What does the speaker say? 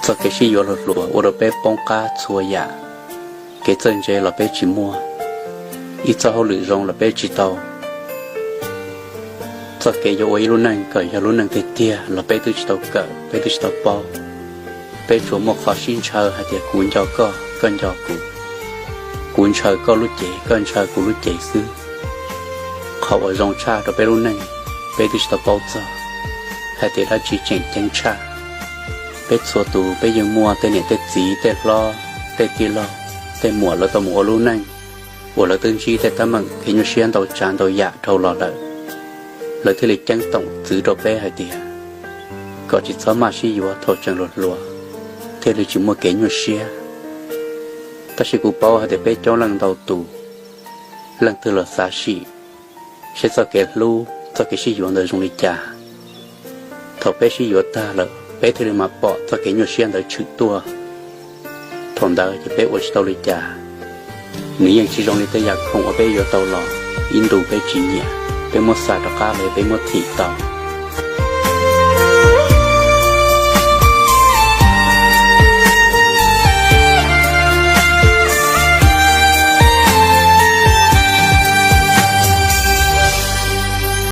Txoj kev sib yuav hluas hluas ua rau peb poob qab txhua yam. Kev txawj ntse los peb tsis muaj, ib txoj hauj lwm zoo los peb tsis tau, txoj kev yuav ua ib lub neej kom yog lub neej tiag tiag los peb twb tsis tau kawm, peb twb tsis tau paub. Peb tsuas muaj qhov sib ntshaw hais tias kuv nco koj, koj nco kuv, kuv ntshaw koj lub cev, koj ntshaw kuv lub cev xwb. Qhov uas zoo tshaj rau peb lub neej, peb twb tsis tau paub txog hais tias dab tsi tseem ceeb tshaj. Peb txhua tus peb yeej muaj tej niam tej txiv, tej hlob, tej tij laug, tej muam lawv tau mus ua lub neej uas lawv twb ntsib tej teeb meem kev nyuaj siab ntau tsav ntau yam dhau los lawm, lawv thiaj li ceeb toom txwv rau peb hais tias kom tsis txhob maj sib yuav thaum tseem hluas hluas, thiaj li tsis muaj kev nyuaj siab. Tab sis kuv paub hais tias peb coob leej ntau tus, leej twg los xav sim seb txoj kev hlub, txoj kev sib yuav ntawd zoo li cas. Thaum peb sib yuav tag lawm peb thiaj li mam pom txoj kev nyuaj siab ntawd tshwm tuaj. Thaum ntawd ces peb ua tsis tau li cas. Nws yeej tsis zoo li tej yam khoom uas peb yuav tau los, ib ntus peb tsis nyiam, peb muab xa rov qab los yog peb muab thim tau.